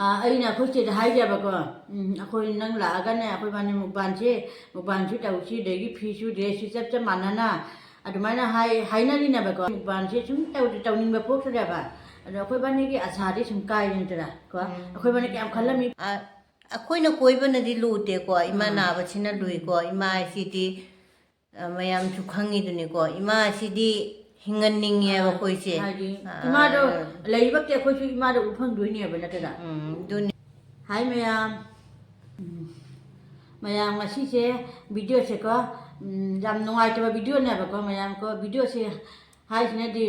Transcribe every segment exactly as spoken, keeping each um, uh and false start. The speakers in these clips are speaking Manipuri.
ꯑꯥ, ꯑꯩꯅ ꯑꯩꯈꯣꯏ ꯆꯦꯗ ꯍꯥꯏꯈ꯭ꯔꯦꯕꯀꯣ, ꯎꯝ, ꯑꯩꯈꯣꯏ ꯅꯪ ꯂꯥꯛꯑꯒꯅꯦ, ꯑꯩꯈꯣꯏ ꯕꯥꯅꯤ ꯃꯨꯛꯕꯥꯟꯁꯦ, ꯃꯨꯛꯕꯥꯟꯁꯨ ꯇꯧꯁꯤ, ꯑꯗꯒꯤ ꯐꯤꯁꯨ, ꯗ꯭ꯔꯦꯁꯁꯨ ꯆꯞ ꯆꯞ ꯃꯥꯟꯅꯅ ꯑꯗꯨꯃꯥꯏꯅ ꯍꯥꯏ-, ꯍꯥꯏꯅꯔꯤꯅꯦꯕꯀꯣ꯫ ꯃꯨꯛꯕꯥꯟꯁꯦ ꯁꯨꯝ ꯇꯧꯗ-, ꯇꯧꯅꯤꯡꯕ ꯄꯣꯛꯇ꯭ꯔꯦꯕ꯫ ꯑꯗꯣ ꯑꯩꯈꯣꯏ ꯕꯥꯅꯤꯒꯤ ꯑꯁꯥꯗꯤ ꯁꯨꯝ ꯀꯥꯏꯔꯦ ꯅꯠꯇ꯭ꯔꯥ ꯀꯣ? ꯎꯝ꯫ ꯑꯩꯈꯣꯏ ꯕꯥꯅꯤ ꯀꯌꯥꯝ ꯈꯜꯂꯝꯃꯤ? ꯑ, ꯑꯩꯈꯣꯏꯅ ꯀꯣꯏꯕꯅꯗꯤ ꯂꯨꯗꯦꯀꯣ, ꯏꯃꯥ ꯑꯥ꯫ ꯅꯥꯕꯁꯤꯅ ꯂꯨꯏꯀꯣ꯫ ꯏꯃꯥ ꯍꯥꯏꯁꯤꯗꯤ, ꯑ, ꯃꯌꯥꯝꯁꯨ ꯈꯪꯉꯤꯗꯨꯅꯤꯀꯣ, ꯏꯃꯥ ꯑꯁꯤꯗꯤ ꯍꯤꯡꯍꯟꯅꯤꯡꯉꯦꯕ ꯑꯥ, ꯑꯩꯈꯣꯏꯁꯦ꯫ ꯍꯥꯏꯗꯤ ꯑꯥ, ꯏꯃꯥꯗꯣ ꯂꯩꯕꯛꯇꯤ ꯑꯩꯈꯣꯏꯁꯨ ꯏꯃꯥꯗꯣ ꯎ ꯐꯪꯗꯣꯏꯅꯦꯕ ꯅꯠꯇ꯭ꯔꯥ? ꯎꯝ, ꯑꯗꯨꯅꯤ꯫ ꯍꯥꯏ ꯃꯌꯥꯝ꯫ ꯎꯝ꯫ ꯃꯌꯥꯝ ꯉꯁꯤꯁꯦ ꯚꯤꯗꯤꯑꯣꯁꯦꯀꯣ, ꯎꯝ, ꯌꯥꯝ ꯅꯨꯡꯉꯥꯏꯇꯕ ꯚꯤꯗꯤꯑꯣꯅꯦꯕꯀꯣ ꯃꯌꯥꯝꯀꯣ꯫ ꯚꯤꯗꯤꯑꯣꯁꯦ ꯍꯥꯏꯁꯤꯅꯗꯤ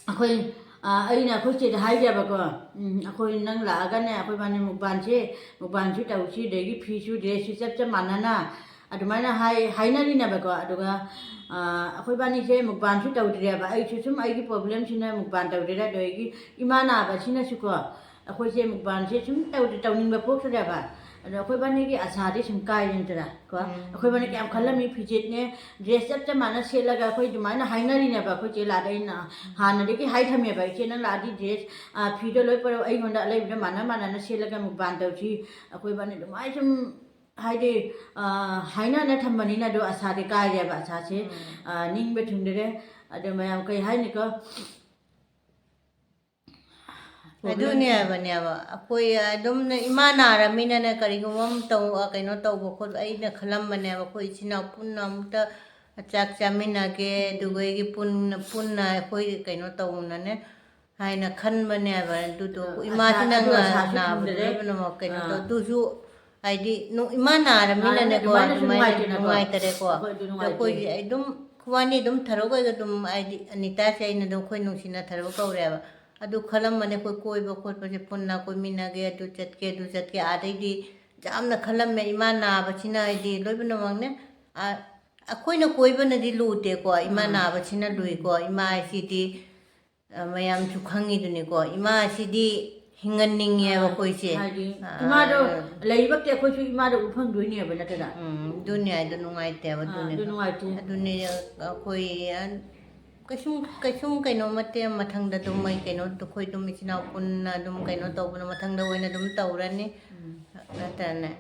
ꯑꯩꯈꯣꯏ, ꯑ, ꯑꯩꯅ ꯑꯩꯈꯣꯏ ꯆꯦꯗ ꯍꯥꯏꯈ꯭ꯔꯦꯕꯀꯣ, ꯎꯝ, ꯑꯩꯈꯣꯏ ꯅꯪ ꯂꯥꯛꯑꯒꯅꯦ, ꯑꯩꯈꯣꯏ ꯕꯥꯅꯤ ꯃꯨꯛꯕꯥꯟꯁꯦ, ꯃꯨꯛꯕꯥꯟꯁꯨ ꯇꯧꯁꯤ, ꯑꯗꯒꯤ ꯐꯤꯁꯨ, ꯗ꯭ꯔꯦꯁꯁꯨ ꯆꯞ ꯆꯞ ꯃꯥꯟꯅꯅ ꯑꯗꯨꯃꯥꯏꯅ ꯍꯥꯏ-, ꯍꯥꯏꯅꯔꯤꯅꯦꯕꯀꯣ꯫ ꯑꯗꯨꯒ, ꯑ, ꯑꯩꯈꯣꯏ ꯕꯥꯅꯤꯁꯦ ꯃꯨꯛꯕꯥꯟꯁꯨ ꯇꯧꯗ꯭ꯔꯦꯕ꯫ ꯑꯩꯁꯨ ꯁꯨꯝ ꯑꯩꯒꯤ ꯄ꯭ꯔꯣꯕ꯭ꯂꯦꯝꯁꯤꯅ ꯃꯨꯛꯕꯥꯟ ꯇꯧꯗ꯭ꯔꯦ꯫ ꯑꯗꯒꯤ ꯏꯃꯥ ꯅꯥꯕꯁꯤꯅꯁꯨꯀꯣ, ꯑꯩꯈꯣꯏꯁꯦ ꯃꯨꯛꯕꯥꯟꯁꯦ ꯁꯨꯝ ꯇꯧꯗ-, ꯇꯧꯅꯤꯡꯕ ꯄꯣꯛꯇ꯭ꯔꯦꯕ꯫ ꯑꯗꯣ ꯑꯩꯈꯣꯏ ꯕꯥꯅꯤꯒꯤ ꯑꯁꯥꯗꯤ ꯁꯨꯝ ꯀꯥꯏꯔꯦ ꯅꯠꯇ꯭ꯔꯥ ꯀꯣ? ꯎꯝ꯫ ꯑꯩꯈꯣꯏ ꯕꯥꯅꯤ ꯀꯌꯥꯝ ꯈꯜꯂꯝꯃꯤ, ꯐꯤꯖꯦꯠꯅꯦ, ꯗ꯭ꯔꯦꯁ ꯆꯞ ꯆꯞ ꯃꯥꯟꯅ ꯁꯦꯠꯂꯒ ꯑꯩꯈꯣꯏ ꯑꯗꯨꯃꯥꯏꯅ ꯍꯥꯏꯅꯔꯤꯅꯦꯕ꯫ ꯑꯩꯈꯣꯏ ꯆꯦ ꯂꯥꯛꯑꯗꯤ ꯑꯩꯅ ꯍꯥꯟꯅꯗꯒꯤ ꯍꯥꯏ ꯊꯝꯃꯦꯕ, "ꯏꯆꯦ, ꯅꯪ ꯂꯥꯛꯑꯗꯤ ꯗ꯭ꯔꯦꯁ, ꯑ, ꯐꯤꯗꯣ ꯂꯣꯏ ꯄꯨꯔꯛꯑꯣ, ꯑꯩꯉꯣꯟꯗ ꯑꯂꯩꯕꯗ ꯃꯥꯟꯅ ꯃꯥꯟꯅꯅ ꯁꯦꯠꯂꯒ ꯃꯨꯛꯕꯥꯟ ꯇꯧꯁꯤ, ꯑꯩꯈꯣꯏ ꯕꯥꯅꯤ ꯑꯗꯨꯃꯥꯏꯅ ꯁꯨꯝ ꯍꯥꯏꯗꯤ, ꯑ, ꯍꯥꯏꯅꯅ ꯊꯝꯕꯅꯤꯅ ꯑꯗꯣ ꯑꯁꯥꯗꯤ ꯀꯥꯏꯔꯦꯕ, ꯑꯁꯥꯁꯦ, ꯎꯝ꯫ ꯑ, ꯅꯤꯡꯕ ꯊꯨꯡꯗꯔꯦ"꯫ ꯑꯗꯣ ꯃꯌꯥꯝ ꯀꯩ ꯍꯥꯏꯅꯤꯀꯣ? ꯑꯗꯨꯅꯦ ꯍꯥꯏꯕꯅꯦꯕ, ꯑꯩꯈꯣꯏ ꯑꯗꯨꯝ ꯏꯃꯥ ꯅꯥꯔꯃꯤꯅꯅꯦ, ꯀꯔꯤꯒꯨꯝꯕ ꯑꯃ ꯇꯧ-, ꯀꯩꯅꯣ ꯇꯧꯕ ꯈꯣꯠꯄ, ꯑꯩꯅ ꯈꯜꯂꯝꯕꯅꯦꯕ, ꯑꯩꯈꯣꯏ ꯏꯆꯤꯟ ꯏꯅꯥꯎ ꯄꯨꯟꯅ ꯑꯃꯨꯛꯇ ꯆꯥꯛ ꯆꯥꯃꯤꯟꯅꯒꯦ, ꯑꯗꯨꯒ ꯑꯩꯒꯤ ꯄꯨꯟꯅ, ꯄꯨꯟꯅ ꯑꯩꯈꯣꯏ ꯀꯩꯅꯣ ꯇꯧꯅꯅꯦ ꯍꯥꯏꯅ ꯈꯟꯕꯅꯦꯕ꯫ ꯑꯗꯨꯗꯣ ꯑ, ꯏꯃꯥꯁꯤꯅ ꯑꯁꯥ-, ꯑꯗꯨ ꯉ-, ꯑꯁꯥꯁꯨ ꯅꯥꯕꯗꯣ ꯊꯝꯖꯔꯦ꯫ ꯂꯣꯏꯕ ꯂꯣꯏꯅꯃꯛ ꯀꯩꯅꯣ ꯑ꯫ ꯇꯧ-, ꯑꯗꯨꯁꯨ ꯍꯥꯏꯗꯤ ꯅꯨ-, ꯏꯃꯥ ꯅꯥꯔꯃꯤꯅꯅꯦꯀꯣ, ꯅꯥꯔꯃꯤꯅ ꯑꯗꯨꯃꯥꯏꯅꯁꯨ ꯑꯗꯨꯃꯥꯏꯅ ꯅꯨꯡꯉꯥꯏꯇꯦꯅꯀꯣ꯫ ꯅꯨꯡꯉꯥꯏꯇꯔꯦꯀꯣ꯫ ꯑꯩꯈꯣꯏ ꯑꯗꯨ ꯑꯗꯣ ꯅꯨꯡꯉꯥꯏꯇꯦ꯫ ꯑꯩꯈꯣꯏꯁꯦ ꯑꯩ ꯑꯗꯨꯝ ꯈꯨꯕꯥꯅꯤ ꯑꯗꯨꯝ ꯊꯔꯣ ꯀꯩꯒ ꯑꯗꯨꯝ ꯍꯥꯏꯗꯤ ꯑꯅꯤꯇꯥꯁꯦ ꯑꯩꯅ ꯑꯗꯨꯝ ꯑꯩꯈꯣꯏ ꯅꯨꯡꯁꯤꯅ ꯊꯔꯣ ꯀꯧꯔꯦꯕ꯫ ꯑꯗꯨ ꯈꯜꯂꯝꯕꯅꯦ ꯑꯩꯈꯣꯏ ꯀꯣꯏꯕ ꯈꯣꯠꯄꯁꯦ ꯄꯨꯟꯅ ꯀꯣꯏꯃꯤꯟꯅꯒꯦ, ꯑꯗꯨ ꯆꯠꯀꯦ, ꯑꯗꯨ ꯆꯠꯀꯦ, ꯑꯥꯗꯩꯗꯤ ꯌꯥꯝꯅ ꯈꯜꯂꯝꯃꯦ꯫ ꯏꯃꯥ ꯅꯥꯕꯁꯤꯅ ꯍꯥꯏꯗꯤ ꯂꯣꯏꯅꯃꯛꯅꯦ, ꯑ, ꯑꯩꯈꯣꯏꯅ ꯀꯣꯏꯕꯅꯗꯤ ꯂꯨꯗꯦꯀꯣ, ꯏꯃꯥ ꯎꯝ꯫ ꯅꯥꯕꯁꯤꯅ ꯂꯨꯏꯀꯣ꯫ ꯏꯃꯥ ꯍꯥꯏꯁꯤꯗꯤ, ꯑ, ꯃꯌꯥꯝꯁꯨ ꯈꯪꯉꯤꯗꯨꯅꯤꯀꯣ, ꯏꯃꯥ ꯑꯁꯤꯗꯤ ꯍꯤꯡꯍꯟꯅꯤꯡꯉꯦꯕ ꯑꯥ, ꯑꯩꯈꯣꯏꯁꯦ꯫ ꯍꯥꯏꯗꯤ ꯑꯥ, ꯏꯃꯥꯗꯣ ꯂꯩꯕꯛꯇꯤ ꯑꯩꯈꯣꯏꯁꯨ ꯏꯃꯥꯗꯣ ꯎ ꯐꯪꯗꯣꯏꯅꯦꯕ ꯅꯠꯇ꯭ꯔꯥ? ꯎꯝ, ꯑꯗꯨꯅꯦ ꯍꯥꯏꯗꯣ ꯅꯨꯡꯉꯥꯏꯇꯦꯕ, ꯑꯥ, ꯑꯗꯨꯅꯦ꯫ ꯑꯗꯨ ꯅꯨꯡꯉꯥꯏꯇꯦ꯫ ꯑꯗꯨꯅꯦ ꯑꯩꯈꯣꯏ, ꯑ, ꯀꯩꯁꯨꯝ ꯀꯩꯁꯨꯝ ꯀꯩꯅꯣ ꯃꯇꯦꯛ ꯃꯊꯪꯗ ꯑꯗꯨꯝ ꯑꯩ ꯀꯩꯅꯣ ꯑꯩꯈꯣꯏ ꯑꯗꯨꯝ ꯏꯆꯤꯟ ꯏꯅꯥꯎ ꯄꯨꯟꯅ ꯑꯗꯨꯝ ꯀꯩꯅꯣ ꯇꯧꯕꯅ ꯃꯊꯪꯗ ꯑꯣꯏꯅ ꯑꯗꯨꯝ ꯇꯧꯔꯅꯤ꯫ ꯅꯠꯇ꯭ꯔꯅꯦ?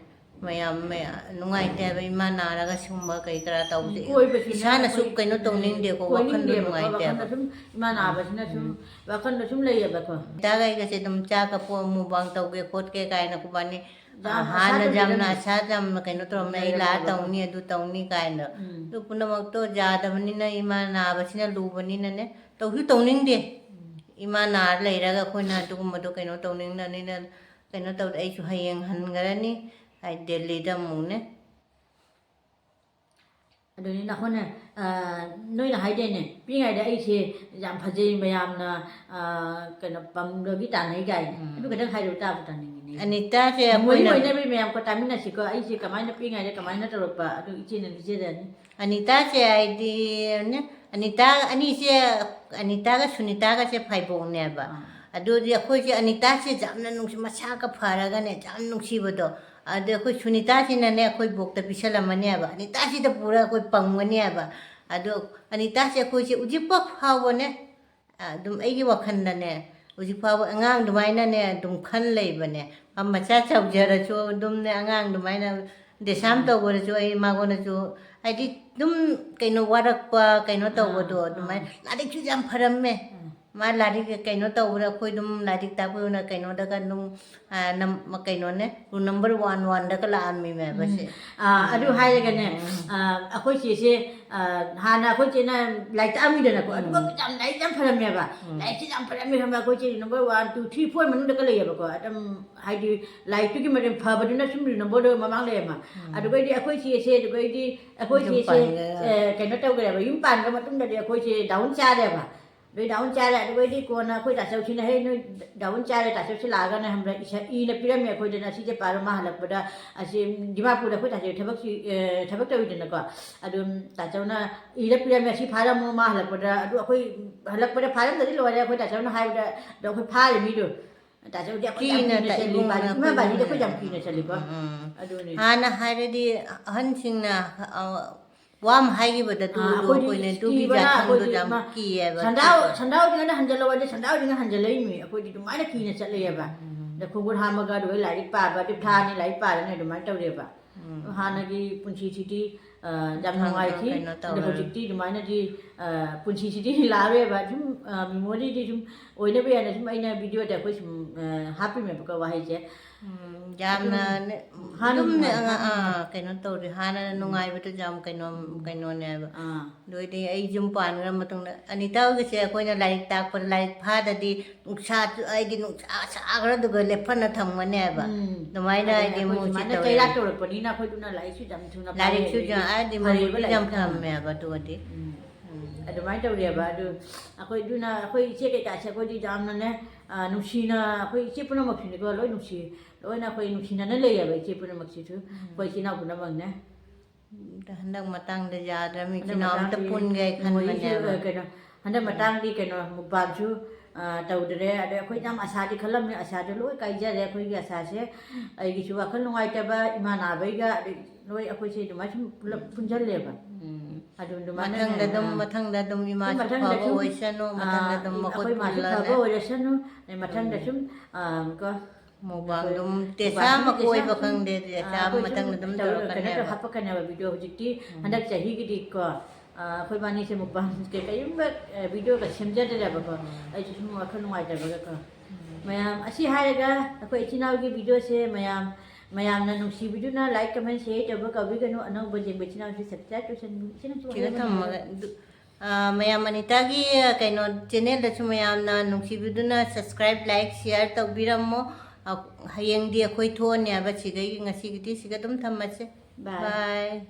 ꯃꯌꯥꯝ ꯃꯌꯥꯝ ꯅꯨꯡꯉꯥꯏꯇꯦ ꯍꯥꯏꯕ, ꯏꯃꯥ ꯅꯥꯔꯒ ꯁꯤꯒꯨꯝꯕ ꯀꯩ ꯀꯔꯥ ꯇꯧꯕꯁꯦ ꯀꯣꯏꯕꯁꯨꯅꯦ ꯏꯁꯥꯅꯁꯨ ꯑꯩꯈꯣꯏ ꯀꯩꯅꯣ ꯇꯧꯅꯤꯡꯗꯦꯀꯣ, ꯋꯥꯈꯜꯗꯣ ꯀꯣꯏꯅꯤꯡꯗꯦꯕꯀꯣ, ꯅꯨꯡꯉꯥꯏꯇꯦꯕ꯫ ꯋꯥꯈꯜꯗ ꯁꯨꯝ ꯏꯃꯥ ꯅꯥꯕꯁꯤꯅ ꯁꯨꯝ ꯋꯥꯈꯜꯗ ꯁꯨꯝ ꯂꯩꯌꯦꯕꯀꯣ꯫ ꯏꯇꯥꯒ ꯑꯩꯒꯁꯦ ꯑꯗꯨꯝ ꯆꯥꯛꯀ ꯄꯣꯛ ꯃꯨꯛꯕꯥꯡ ꯇꯧꯒꯦ ꯈꯣꯠꯀꯦ ꯀꯥꯏꯅ ꯈꯨꯕꯥꯅꯤ ꯌꯥꯝ ꯍꯥꯟꯅ ꯑꯁꯥꯗ ꯌꯥꯝꯅ ꯂꯩꯔꯝꯃꯦ꯫ ꯑꯁꯥ ꯌꯥꯝꯅ ꯀꯩꯅꯣ ꯇꯧꯔꯝꯃꯦ, ꯑꯩ ꯂꯥꯛꯑ ꯂꯩꯔꯝꯃꯦꯕꯀꯣ꯫ ꯇꯧꯅꯤ, ꯑꯗꯨ ꯇꯧꯅꯤ ꯀꯥꯏꯅ꯫ ꯎꯝ꯫ ꯑꯗꯨ ꯄꯨꯝꯅꯃꯛꯇꯣ ꯌꯥꯗꯕꯅꯤꯅ, ꯏꯃꯥ ꯅꯥꯕꯁꯤꯅ ꯂꯨꯕꯅꯤꯅꯅꯦ, ꯇꯧꯁꯨ ꯇꯧꯅꯤꯡꯗꯦ꯫ ꯎꯝ꯫ ꯏꯃꯥ ꯅꯥꯔ ꯂꯩꯔꯒ ꯑꯩꯈꯣꯏꯅ ꯑꯗꯨꯒꯨꯝꯕꯗꯣ ꯀꯩꯅꯣ ꯇꯧꯅꯤꯡꯗꯕꯅꯤꯅ ꯀꯩꯅꯣ ꯇꯧꯗꯦ꯫ ꯑꯩꯁꯨ ꯍꯌꯦꯡ ꯍꯟꯈ꯭ꯔꯅꯤ, ꯍꯥꯏ, ꯗꯦꯜꯂꯤꯗ ꯑꯃꯨꯛꯅꯦ꯫ ꯑꯗꯨꯅꯤ ꯅꯈꯣꯏꯅ, ꯑ, ꯅꯣꯏꯅ ꯍꯥꯏꯗꯣꯏꯅꯦ, ꯄꯤꯛꯏꯉꯩꯗ ꯑꯩꯁꯦ ꯌꯥꯝ ꯐꯖꯩ, ꯃꯌꯥꯝꯅ, ꯑ, ꯀꯩꯅꯣ, ꯄꯝꯕꯒꯤ ꯇꯥꯟꯅꯩ ꯀꯥꯏꯅ꯫ ꯎꯝ꯫ ꯑꯗꯨ ꯈꯛꯇꯪ ꯍꯥꯏꯔꯨꯕ ꯇꯥꯕ ꯇꯥꯅꯤꯡꯉꯤꯅꯦ꯫ ꯑꯅꯤꯇꯥꯁꯦ ꯃꯣꯏ ꯑꯩꯈꯣꯏꯅ ꯃꯣꯏꯅꯕꯤ ꯃꯌꯥꯝ ꯀꯣ ꯇꯥꯃꯤꯟꯅꯁꯤꯀꯣ꯫ ꯑꯩꯁꯦ ꯀꯃꯥꯏꯅ ꯄꯤꯛꯏꯉꯩꯗ ꯀꯃꯥꯏꯅ ꯇꯧꯔꯛꯄ ꯑꯗꯨ ꯏꯆꯦꯅ ꯂꯤꯖꯔꯅꯤ꯫ ꯑꯅꯤꯇꯥꯁꯦ ꯍꯥꯏꯗꯤꯅꯦ, ꯑꯅꯤꯇꯥ, ꯑꯅꯤꯁꯦ, ꯑꯅꯤꯇꯥꯒ ꯁꯨꯅꯤꯇꯥꯒꯁꯦ ꯐꯥꯏꯕꯣꯛꯅꯦꯕ꯫ ꯑꯥ꯫ ꯑꯗꯨꯗꯤ ꯑꯩꯈꯣꯏꯁꯦ ꯑꯅꯤꯇꯥꯁꯦ ꯌꯥꯝꯅ ꯅꯨꯡꯁꯤ, ꯃꯁꯥꯒ ꯐꯔꯒꯅꯦ ꯌꯥꯝ ꯅꯨꯡꯁꯤꯕꯗꯣ꯫ ꯑꯗ ꯑꯩꯈꯣꯏ ꯁꯨꯅꯤꯇꯥꯁꯤꯅꯅꯦ ꯑꯩꯈꯣꯏ ꯕꯣꯛꯇ ꯄꯤꯁꯜꯂꯝꯃꯅꯦꯕ, ꯑꯅꯤꯇꯥꯁꯤꯗ ꯄꯨꯔꯒ ꯑꯩꯈꯣꯏ ꯄꯪꯒꯅꯦꯕ꯫ ꯑꯗꯣ ꯑꯅꯤꯇꯥꯁꯦ ꯑꯩꯈꯣꯏꯁꯦ ꯍꯧꯖꯤꯛꯐꯥꯎ ꯐꯥꯎꯕꯅꯦ, ꯑꯗꯨꯝ ꯑꯩꯒꯤ ꯋꯥꯈꯜꯗꯅꯦ ꯍꯧꯖꯤꯛ ꯐꯥꯎꯕ ꯑꯉꯥꯡ ꯑꯗꯨꯃꯥꯏꯅꯅꯦ ꯑꯗꯨꯝ ꯈꯟ ꯂꯩꯕꯅꯦ꯫ ꯃꯆꯥ ꯆꯥꯎꯖꯔꯁꯨ ꯑꯗꯨꯝꯅꯦ ꯑꯉꯥꯡ ꯑꯗꯨꯃꯥꯏꯅ ꯗꯦꯁꯥꯝ ꯎꯝ꯫ ꯇꯧꯕꯗꯁꯨ ꯑꯩ ꯃꯉꯣꯟꯗꯁꯨ ꯍꯥꯏꯗꯤ ꯑꯗꯨꯝ ꯀꯩꯅꯣ ꯋꯥꯔꯛꯄ ꯀꯩꯅꯣ ꯇꯧꯕꯗꯣ ꯑꯥ, ꯑꯗꯨꯃꯥꯏꯅ ꯑꯥ꯫ ꯂꯥꯏꯔꯤꯛꯁꯨ ꯌꯥꯝ ꯐꯔꯝꯃꯦ꯫ ꯎꯝ꯫ ꯃꯥ ꯂꯥꯏꯔꯤꯛ ꯀꯩꯅꯣ ꯇꯧꯕꯗ ꯑꯩꯈꯣꯏ ꯑꯗꯨꯝ ꯂꯥꯏꯔꯤꯛ ꯇꯥꯛꯄꯤꯌꯨꯅ ꯀꯩꯅꯣꯗꯒ ꯑꯗꯨꯝ, ꯑꯥ, ꯅꯝ-, ꯀꯩꯅꯣꯅꯦ, roll number one one ꯗꯒ ꯂꯥꯛꯑꯝꯃꯤꯃꯦꯕ ꯎꯝ꯫ ꯁꯦ꯫ ꯑꯥ, ꯑꯗꯨ ꯍꯥꯏꯔꯒꯅꯦ, ꯎꯝ꯫ ꯑꯥ, ꯑꯩꯈꯣꯏ ꯆꯦꯁꯦ, ꯑꯥ, ꯍꯥꯟꯅ ꯑꯩꯈꯣꯏ ꯆꯦꯅ ꯂꯥꯏꯔꯤꯛ ꯇꯥꯛꯑꯝꯃꯤꯗꯅꯀꯣ, ꯎꯝ꯫ ꯑꯗꯨꯒ ꯌꯥꯝ ꯂꯥꯏꯔꯤꯛ ꯌꯥꯝ ꯐꯔꯝꯃꯦꯕ꯫ ꯎꯝ꯫ ꯂꯥꯏꯔꯤꯛꯁꯦ ꯌꯥꯝ ꯐꯔꯝꯃꯦ ꯈꯪꯕ꯭ꯔꯥ? ꯑꯩꯈꯣꯏ ꯆꯦ number one, two, three, four ꯃꯅꯨꯡꯗꯒ ꯂꯩꯌꯦꯕꯀꯣ꯫ ꯑꯗꯨꯝ ꯍꯥꯏꯗꯤ ꯂꯥꯏꯔꯤꯛꯇꯨꯒꯤ ꯃꯇꯨꯡ ꯐꯕꯗꯨꯅ ꯁꯨꯝ roll number ꯗꯣ ꯃꯃꯥꯡ ꯂꯩꯔꯝꯃ꯫ ꯎꯝ꯫ ꯑꯗꯨꯒꯩꯗꯤ ꯑꯩꯈꯣꯏ ꯆꯦꯁꯦ, ꯑꯗꯨꯒꯩꯗꯤ ꯑꯩꯈꯣꯏ ꯌꯨꯝ ꯆꯦꯁꯦ, ꯄꯥꯟꯈ꯭ꯔꯦ꯫ ꯑꯦ, ꯀꯩꯅꯣ ꯇꯧꯈ꯭ꯔꯦꯕ, ꯌꯨꯝ ꯄꯥꯟꯈ꯭ꯔ ꯃꯇꯨꯡꯗꯗꯤ ꯑꯩꯈꯣꯏꯁꯦ down ꯆꯥꯔꯦꯕ꯫ ꯑꯗꯨꯏ down ꯆꯥꯔꯦ꯫ ꯑꯗꯨꯒꯩꯗꯤ ꯀꯣꯟꯅ ꯑꯩꯈꯣꯏ ꯇꯥꯆꯧꯁꯤꯅ, "ꯍꯦ, ꯅꯣꯏ down ꯆꯥꯔꯦ, ꯇꯥꯆꯧꯁꯤ ꯂꯥꯛꯑꯒꯅ ꯈꯪꯕ꯭ꯔꯥ, ꯏꯁ-, ꯏꯅ ꯄꯤꯔꯝꯃꯦ ꯑꯩꯈꯣꯏꯗꯅ, ꯁꯤꯁꯦ ꯄꯥꯔꯣ, ꯃꯥ ꯍꯜꯂꯛꯄꯗ ꯑꯁꯤ ꯗꯤꯃꯥꯄꯨꯔꯗ ꯑꯩꯈꯣꯏ ꯇꯥꯆꯧ ꯊꯕꯛꯁꯤ, ꯑꯦ, ꯊꯕꯛ ꯇꯧꯋꯤꯗꯅꯀꯣ꯫ ꯑꯗꯨꯝ ꯇꯥꯆꯧꯅ ꯏꯔ ꯄꯤꯔꯝꯃꯦ, ꯁꯤ ꯐꯥꯔꯝꯃꯣ, ꯃꯥ ꯍꯜꯂꯛꯄꯗ"꯫ ꯑꯗꯨ ꯑꯩꯈꯣꯏ ꯍꯜꯂꯛꯄꯗ ꯐꯥꯔꯝꯗꯗꯤ ꯂꯣꯏꯔꯦ, ꯑꯩꯈꯣꯏ ꯇꯥꯆꯧꯅ ꯍꯥꯏꯕꯗ, ꯑꯗꯣ ꯑꯩꯈꯣꯏ ꯐꯥꯔꯦ ꯃꯤꯗꯣ꯫ ꯇꯥꯆꯧꯗꯤ ꯑꯩꯈꯣꯏ ꯌꯥꯝ ꯀꯤꯅ ꯀꯤꯅ ꯆꯠ-, ꯆꯠꯂꯤꯕ, ꯏꯕꯨꯡꯉꯣꯅ ꯏꯃꯥ ꯑꯩꯈꯣꯏ ꯕꯥꯖꯤꯗꯤ ꯑꯩꯈꯣꯏ ꯌꯥꯝ ꯏꯕꯨꯡꯉꯣꯅ꯫ ꯀꯤꯅ ꯆꯠꯂꯤꯕ꯫ ꯎꯝ, ꯎꯝ꯫ ꯑꯗꯨꯅꯤ꯫ ꯍꯥꯟꯅ ꯍꯥꯏꯔꯗꯤ ꯑꯍꯟꯁꯤꯡꯅ, ꯑ, ꯋꯥ ꯑꯃ ꯍꯥꯏꯈꯤꯕꯗ ꯑꯗꯨꯗꯣ ꯑꯩꯈꯣꯏꯅ ꯑꯗꯨꯒꯤ ꯖꯥꯇꯤꯗꯨꯗꯣ ꯌꯥꯝ ꯀꯤꯌꯦꯕ꯫ ꯁꯟꯗꯥꯎ ꯁꯟꯗꯥꯎꯗꯤꯉꯩꯗ ꯍꯟꯖꯜꯂꯛꯑꯣꯗꯤ ꯁꯟꯗꯥꯎꯗꯤꯉꯩ ꯍꯟꯖꯜꯂꯛꯏꯃꯤ꯫ ꯑꯩꯈꯣꯏꯗꯤ ꯑꯗꯨꯃꯥꯏꯅ ꯀꯤꯅ ꯆꯠꯂꯛꯑꯦꯕ꯫ ꯑꯗ ꯈꯣꯡꯒꯨꯠ ꯍꯥꯝꯃꯒ ꯑꯗꯨꯒ ꯂꯥꯏꯔꯤꯛ ꯄꯥꯕ, ꯑꯗꯨ ꯊꯥ ꯑꯅꯤ ꯂꯥꯏꯔꯤꯛ ꯄꯥꯔꯅꯤ, ꯑꯗꯨꯃꯥꯏꯅ ꯇꯧꯔꯦꯕ꯫ ꯍꯥꯟꯅꯒꯤ ꯄꯨꯟꯁꯤꯁꯤꯗꯤ ꯌꯥꯝ ꯅꯨꯡꯉꯥꯏꯈꯤ꯫ ꯑꯗꯣ ꯍꯧꯖꯤꯛꯇꯤ ꯑꯗꯨꯃꯥꯏꯅꯗꯤ ꯄꯨꯟꯁꯤꯁꯤꯗꯤ ꯂꯥꯛꯑꯔꯣꯏꯕ꯫ ꯁꯨꯝ ꯃꯦꯃꯣꯔꯤꯗꯤ ꯁꯨꯝ ꯑꯣꯏꯅꯕ ꯌꯥꯅ ꯁꯨꯝ ꯑꯩꯅ ꯚꯤꯗꯤꯑꯣꯗ ꯑꯩꯈꯣꯏ ꯁꯨꯝ ꯍꯥꯞꯄꯤꯃꯦꯕꯀꯣ ꯋꯥꯍꯩꯁꯦ꯫ ꯌꯥꯝꯅ ꯑꯗꯨꯝ ꯀꯩꯅꯣ ꯇꯧꯔꯤ꯫ ꯍꯥꯟꯅ ꯅꯨꯡꯉꯥꯏꯕꯗꯣ ꯌꯥꯝ ꯀꯩꯅꯣ ꯀꯩꯅꯣꯅꯦꯕ꯫ ꯑꯗꯨ ꯑꯣꯏꯗꯤ ꯑꯩ ꯌꯨꯝ ꯄꯥꯟꯈ꯭ꯔ ꯃꯇꯨꯡꯗ ꯑꯅꯤꯇꯥꯒꯤꯁꯦ ꯑꯩꯈꯣꯏꯅ ꯂꯥꯏꯔꯤꯛ ꯇꯥꯛꯄꯗ ꯂꯥꯏꯔꯤꯛ ꯐꯥꯗꯗꯤ ꯅꯨꯡꯁꯥ ꯍꯥꯏꯗꯤ ꯅꯨꯡꯁꯥ ꯁꯥꯈ꯭ꯔꯗꯨꯒ ꯂꯦꯞꯐꯟꯅ ꯊꯝꯒꯅꯦꯕ꯫ ꯑꯗꯨꯃꯥꯏꯅ ꯍꯥꯏꯗꯤ ꯃꯣꯏꯁꯤ ꯇꯧꯔꯦ꯫ ꯆꯩꯔꯥꯛ ꯇꯧꯔꯛꯄꯅꯤꯅ ꯑꯩꯈꯣꯏꯗꯨꯅ ꯂꯥꯏꯔꯤꯛꯁꯨ ꯌꯥꯝ ꯊꯨꯅ ꯐꯥꯏ, ꯂꯥꯏꯔꯤꯛꯁꯨ ꯑꯗꯒꯤ ꯌꯥꯝ ꯍꯥꯏꯗꯤ ꯐꯔꯦꯕ ꯃꯃꯤꯗꯤ ꯌꯥꯝ ꯂꯥꯏꯔꯤꯛ ꯇꯝꯕ꯫ ꯊꯝꯃꯦꯕ ꯑꯗꯨꯒꯗꯤ꯫ ꯑꯗꯨꯃꯥꯏꯅ ꯇꯧꯔꯦꯕ꯫ ꯑꯗꯨ ꯑꯩꯈꯣꯏ ꯑꯗꯨꯅ ꯑꯩꯈꯣꯏ ꯏꯆꯦ ꯀꯩꯀꯥꯁꯦ ꯑꯩꯈꯣꯏꯗꯤ ꯌꯥꯝꯅꯅꯦ ꯅꯨꯡꯁꯤꯅ ꯑꯩꯈꯣꯏ ꯏꯆꯦ ꯄꯨꯝꯅꯃꯛꯁꯤꯅꯤꯀꯣ ꯂꯣꯏ ꯅꯨꯡꯁꯤ꯫ ꯂꯣꯏꯅ ꯑꯩꯈꯣꯏ ꯅꯨꯡꯁꯤꯅꯅ ꯂꯩꯌꯦꯕ ꯏꯆꯦ ꯄꯨꯝꯅꯃꯛꯁꯤꯁꯨ꯫ ꯑꯩꯈꯣꯏ ꯏꯆꯤꯜ ꯏꯅꯥꯎ ꯄꯨꯝꯅꯃꯛꯅꯦ꯫ ꯍꯟꯗꯛ ꯃꯇꯥꯡꯗ ꯌꯥꯗ꯭ꯔꯕꯅꯤ꯫ ꯏꯆꯤꯜ ꯏꯅꯥꯎ ꯑꯝꯇ ꯄꯨꯟꯒꯦ ꯈꯟꯕꯅꯦꯕ꯫ ꯀꯩꯅꯣ ꯍꯟꯗꯛ ꯃꯇꯥꯡꯗꯤ ꯀꯩꯅꯣ ꯃꯨꯛꯕꯥꯡꯁꯨ ꯇꯧꯗ꯭ꯔꯦ꯫ ꯑꯗꯩ ꯑꯩꯈꯣꯏ ꯌꯥꯝ ꯑꯁꯥꯗꯤ ꯈꯜꯂꯝꯃꯤ꯫ ꯑꯁꯥꯗꯣ ꯂꯣꯏ ꯀꯥꯏꯖꯔꯦ ꯑꯩꯈꯣꯏꯒꯤ ꯑꯁꯥꯁꯦ꯫ ꯑꯩꯒꯤꯁꯨ ꯋꯥꯈꯜ ꯅꯨꯡꯉꯥꯏꯇꯕ, ꯏꯃꯥ ꯅꯥꯕꯩꯒ ꯑꯗꯩ ꯂꯣꯏ ꯑꯩꯈꯣꯏꯁꯦ ꯑꯗꯨꯃꯥꯏꯅ ꯁꯨꯝ ꯄꯨꯂꯞ ꯄꯨꯟꯁꯤꯜꯂꯦꯕ꯫ ꯑꯗꯨ ꯑꯗꯨꯃꯥꯏꯅ ꯃꯊꯪꯗ ꯑꯗꯨꯝ ꯃꯊꯪꯗ ꯑꯗꯨꯝ ꯏꯃꯥꯁꯨ ꯐꯕ ꯑꯣꯏꯁꯅꯨ꯫ ꯃꯊꯪꯗ ꯑꯗꯨꯝ ꯃꯈꯣꯏ ꯑꯩꯈꯣꯏ ꯃꯥꯁꯨ ꯄꯨꯜꯂꯅꯤ꯫ ꯐꯕ ꯑꯣꯏꯔꯁꯅꯨ꯫ ꯑꯗꯩ ꯃꯊꯪꯗ ꯁꯨꯝ ꯀꯣ ꯃꯨꯛꯕꯥꯡ ꯑꯗꯨꯝ ꯇꯦꯁꯥ ꯑꯃ ꯀꯣꯏꯕ ꯈꯪꯗꯦ, ꯇꯦꯁꯥ ꯑꯃ ꯃꯊꯪꯗ ꯑꯗꯨꯝ ꯇꯧꯔꯒ ꯀꯩꯅꯣ ꯇꯧꯔꯛꯀꯅꯦꯕ꯫ ꯍꯥꯄꯛꯀꯅꯦꯕ ꯚꯤꯗꯤꯑꯣ꯫ ꯍꯧꯖꯤꯛꯇꯤ ꯍꯟꯗꯛ ꯆꯍꯤꯒꯤꯗꯤꯀꯣ ꯑꯩꯈꯣꯏ ꯕꯥꯅꯤꯁꯦ ꯃꯨꯛꯕꯥꯡ ꯀꯩ ꯀꯔꯤꯒꯨꯝꯕ ꯚꯤꯗꯤꯑꯣꯒ ꯁꯦꯝꯖꯗ꯭ꯔꯦꯕꯀꯣ꯫ ꯑꯩꯁꯨ ꯁꯨꯝ ꯋꯥꯈꯜ ꯅꯨꯡꯉꯥꯏꯇꯕꯒꯀꯣ꯫ ꯃꯌꯥꯝ ꯑꯁꯤ ꯍꯥꯏꯔꯒ ꯑꯩꯈꯣꯏ ꯏꯆꯤꯜ ꯏꯅꯥꯎꯒꯤ ꯚꯤꯗꯤꯑꯣꯁꯦ ꯃꯌꯥꯝ ꯃꯌꯥꯝꯅ ꯅꯨꯡꯁꯤꯕꯤꯗꯨꯅ ꯂꯥꯏꯛ ꯀꯃꯦꯟ ꯁꯦꯌꯔ ꯇꯧꯕ ꯀꯥꯎꯕꯤꯒꯅꯨ꯫ ꯑꯅꯧꯕ ꯌꯦꯡꯕ ꯏꯆꯤꯜ ꯏꯅꯥꯎꯁꯦ ꯁꯕꯁꯀ꯭ꯔꯥꯏꯕ ꯇꯧꯁꯟꯕꯤꯌꯨ꯫ ꯏꯆꯤꯟ ꯏꯅꯥꯎꯁꯨ ꯁꯤꯗ ꯍꯥꯏꯔꯝꯃꯣ꯫ ꯊꯝꯃꯒ ꯑꯗꯨ, ꯑ, ꯃꯌꯥꯝ ꯑꯅꯤꯇꯥꯒꯤ ꯀꯩꯅꯣ ꯆꯦꯅꯦꯜꯗꯁꯨ ꯃꯌꯥꯝꯅ ꯅꯨꯡꯁꯤꯕꯤꯗꯨꯅ ꯁꯕꯁꯀ꯭ꯔꯥꯏꯕ ꯂꯥꯏꯛ ꯁꯤꯌꯥꯔ ꯇꯧꯕꯤꯔꯝꯃꯣ꯫ ꯑ, ꯍꯌꯦꯡꯗꯤ ꯑꯩꯈꯣꯏ ꯊꯣꯛꯑꯅꯦꯕ꯫ ꯁꯤꯗꯒꯤ ꯉꯁꯤꯒꯤꯗꯤ ꯁꯤꯒ ꯑꯗꯨꯝ ꯊꯝꯃꯁꯦ꯫ ꯕꯥꯏ꯫ ꯕꯥꯏ꯫